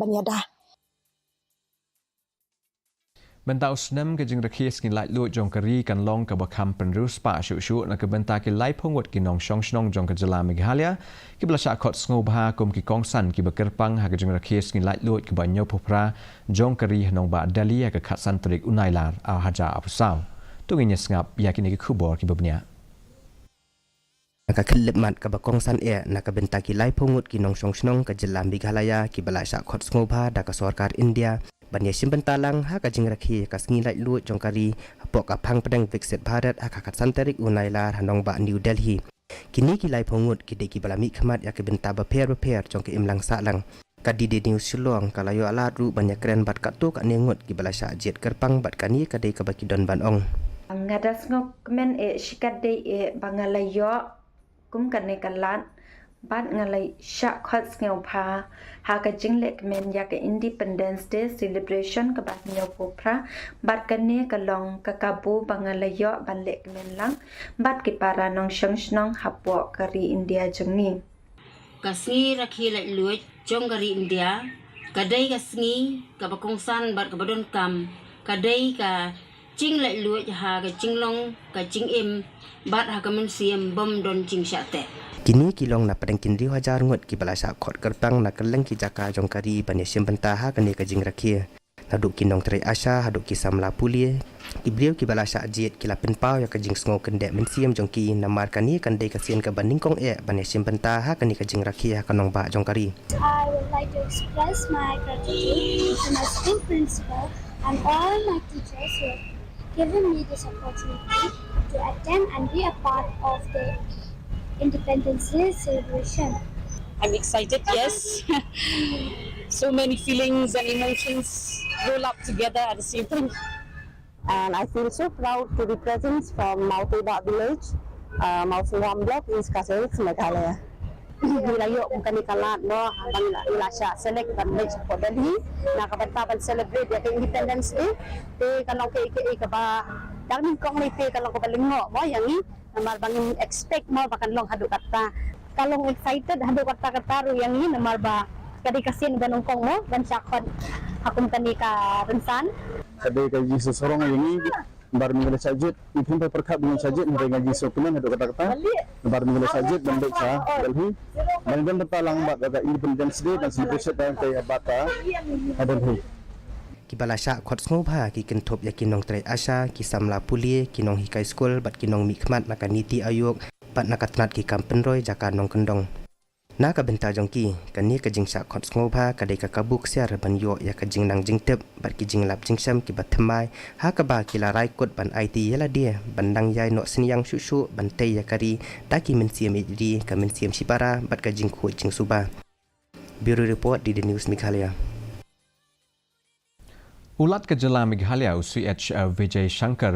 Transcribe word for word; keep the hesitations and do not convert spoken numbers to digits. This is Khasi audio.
ban ïada. Mynta u snem ka jingrakhe sngi laitluid jong ka ri kan long kaba kham pynriewspah shuh shuh na ka bynta ki laiphew ngut ki nongshong shnong jong ka jylla Meghalaya kiba la shah khot sngewbha kum ki kongsan kiba kyrpang ha ka jingrakhe sngi laitluid kaba hynñiewphew phra jong ka ri ha nongbah Delhi ha ka khatsan tarik u Nailar ar hajar arphew saw. To ngin ïa sngap ïa kine ki khubor kiba bniah. Na ka khyllipmat kaba kongsan eh na ka bynta ki laiphew ngut ki nongshong shnong ka jylla Meghalaya kiba la shah khot sngewbha da ka sorkar India ban ïashim bynta lang ha ka jingrakhe ka sngi laitluid jong ka ri hapoh ka phang pdeng Viksit Bharat ha ka khatsan tarik u Nailar ha nongbah New Delhi. Kine ki laiphew ngut ki dei kiba la mihkhmat ïa ki bynta bapher bapher jong ka imlang sahlang. Ka D D News Shillong ka la ïoh lad ruh ban ïakren bad katto katne ngut kiba la shah jied kyrpang bad kane ka dei kaba ki don ban ong. Nga da sngewkmen eh shikatdei eh ba nga la ïoh kum kane ka lad bad nga la shah khot sngewbha ha ka jingleh kmen ïa ka Independence Day celebration kaba hynñiewphew phra bad kane ka long ka kabu ba nga la ïoh ban leh kmen lang bad ki para nongshong shnong hapoh ka ri India jong ngi. Ka sngi rakhe laitluid jong ka ri India ka dei ka sngi kaba kongsan bad kaba donkam, ka dei ka jinglaitluid ha ka jinglong ka jingim bad ha ka mynsiem bym don jingshah teh. Kine ki long na pdeng ki hynriew hajar ngut kiba la shah khot kyrpang na kylleng ki jaka jong ka ri ban ïashim bynta ha kane ka jingrakhe. Naduh ki nongtrei ASHA haduh ki samla pule, ki briew kiba la shah jied ki la pynpaw ïa ka jingsngew kyndeh mynsiem jong ki namar kane kan dei ka sien kaba nyngkong eh ban ïashim bynta ha kane ka jingrakhe ha ka nongbah jong ka ri. I would like to express my gratitude to my school principal and all my teachers who have given me this opportunity to attend and be a part of the Independence Day celebration. I'm excited, yes. So many feelings and emotions roll up together at the same time. And I feel so proud to be present from Mawtebah village, uh, Mawsynram block, East Khasi Hills, Meghalaya. Ngi la ïoh kum kane ka lad mo, ba ngi la, ngi la shah select ban leit shapoh Delhi na ka bynta ban celebrate ïa ka Independence Day. Te ka long kaei kaei kaba dang nyngkong lei te ka long kaba lyngngoh mo ïa ngi. Namar ba ngim expect mo ba kan long haduh katta. Ka long excited haduh katta katta ruh ïa ngi namar ba ka dei ka sien ba nyngkong mo ban shah khot ha kum kane ka rynsan. Ka dei ka jingsngew sarong ïa ngi namar ba ngi la shah jied, ngi phim pyrkhat ba ngin shah jied, hynrei ka jingsngew kmen haduh katta katta. Namar ba ngi la shah jied ban leit sha Delhi ban ïadon bynta lang bad ka Independence Day ban celebration da ka ïa bad ha Delhi. Kiba la shah khot sngewbha ki kynthup ïa ki nongtrei ASHA, ki samla pule, ki nonghikai skul bad ki nongmihkhmat na ka NITI Aayog bad na ka tnat ki kam pynroi jaka nongkyndong. Na ka bynta jong ki, kane ka jingshah khot sngewbha ka dei ka kabu ksiar ban ïoh ïa ka jingnang jingtip bad ki jinglap jingshem kiba thymmai, ha kaba ki la rai kut ban aiti ïa lade ban nang ïai noh synñiang shuh shuh ban tei ïa ka ri da ki mynsiem ïeit ri, ka mynsiem shipara bad ka jingkhuid jingsuba. Bureau Report, D D News Meghalaya. U Lat ka Jylla Meghalaya, u C H Vijay Shankar,